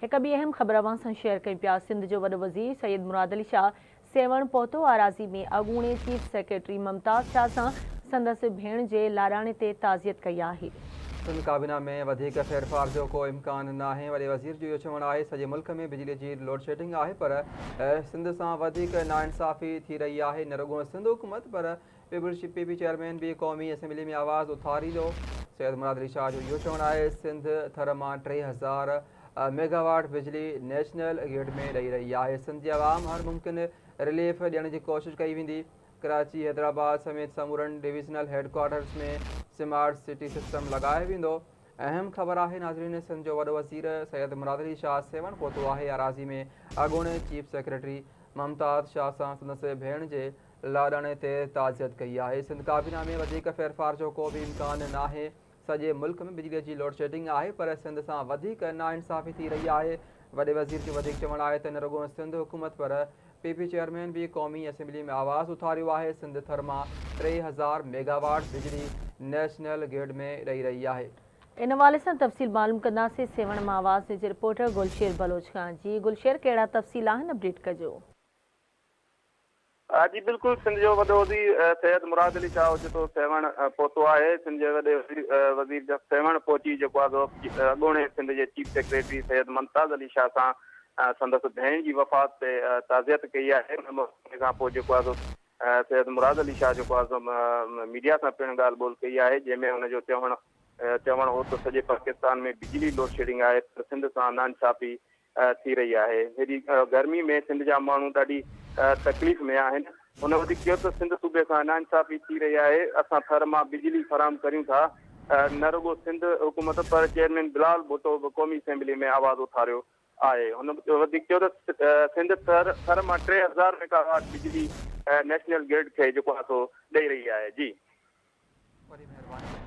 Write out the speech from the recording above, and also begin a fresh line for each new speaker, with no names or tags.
هڪ ٻي اهم خبر اوهان سان شيئر ڪيون پيا، سنڌ جو وڏو وزير سيد مراد علي شاهه سيوهڻ پهتو، آراضي ۾ اڳوڻي چيف سيڪريٽري ممتاز شاهه سان سندس ڀيڻ جي لاڏاڻي تي تعزيت ڪئي آهي.
سنڌ ڪابينا ۾ وڌيڪ ڦيرڦار جو ڪو امڪان ناهي، وڏي وزير جو اهو چوڻ آهي سڄي ملڪ ۾ بجلي جي لوڊشيڊنگ آهي پر سنڌ سان وڌيڪ ناانصافي ٿي رهي آهي، نه رڳو سنڌ حڪومت پر پيپلز پي پي چيئرمين به قومي اسيمبلي ۾ آواز اٿاريندو. سيد مراد علي شاهه جو اهو چوڻ آهي سنڌ ٿر مان 3000 ميگاواٽ بجلي نيشنل گرڊ ۾ ڏئي رهي آهي، سنڌ جي عوام هر ممڪن رليف ڏيڻ جي ڪوشش ڪئي ويندي، ڪراچي، حيدرآباد سميت سمورن divisional headquarters ۾ smart city system لڳايو ويندو. اهم خبر آهي ناظرين سنڌ جو وڏو وزير سيد مراد علي شاهه سيوهڻ پهتو آهي اراضي ۾ اڳوڻي چيف سيڪريٽري ممتاز شاهه سان سندس ڀيڻ جي لاڏاڻي تي تعزيت ڪئي آهي سنڌ ڪابينا ۾ وڌيڪ ڦيرڦار جو ڪو به امڪان ناهي سڄي ملڪ ۾ بجلي جي لوڊشيڊنگ آهي پر سنڌ سان وڌيڪ ناانصافي ٿي رهي آهي وڏي وزير جو وڌيڪ چوڻ آهي ته نه رڳو سنڌ حڪومت پر پي پي چيئرمين به قومي اسيمبلي ۾ آواز اٿاريو آهي سنڌ ٿر مان 3000 ميگاواٽ بجلي نيشنل گرڊ ۾ ڏئي رهي آهي.
ان حوالي سان تفصيل معلوم ڪنداسين سيوهڻ مان آواز نيوز جي رپورٽر گلشير بلوچ کان جي گلشير ڪهڙا تفصيل آهن اپڊيٽ ڪجو.
جي بلڪل سنڌ جو وڏو وزير سيد مراد علي شاهه اوچتو سيوهڻ پهتو آهي سنڌ جي وڏي وزير جا سيوهڻ پهچي جيڪو آهي سو اڳوڻي سنڌ جي چيف سيڪريٽري سيد ممتاز علي شاهه سان سندس ڀيڻ جي وفات تي تعزيت ڪئي آهي ان موقعي کان پوء جيڪو آهي سو سيد مراد علي شاهه جيڪو آهي سو ميڊيا سان پڻ ڳالهه ٻولهه ڪئي آهي جنهن ۾ هن جو چوڻ چوڻ هو ته سڄي پاڪستان ۾ بجلي لوڊشيڊنگ آهي پر سنڌ سان ناانصافي ٿي رهي آهي، هيڏي گرمي ۾ سنڌ جا ماڻهو ڏاڍي تڪليف ۾ آهن، هن وڌيڪ چيو ته سنڌ صوبي سان ناانصافي ٿي رهي آهي، اسان ٿر مان بجلي فراهم ڪريون ٿا، نه رڳو سنڌ حڪومت پر چيئرمين بلاول ڀٽو به قومي اسيمبلي ۾ آواز اٿاريو آهي، هن وڌيڪ چيو ته سنڌ ٿر ٿر مان 3000 ميگاواٽ بجلي نيشنل گرڊ کي جيڪو آهي سو ڏئي رهي آهي جي.
وڏي مهرباني.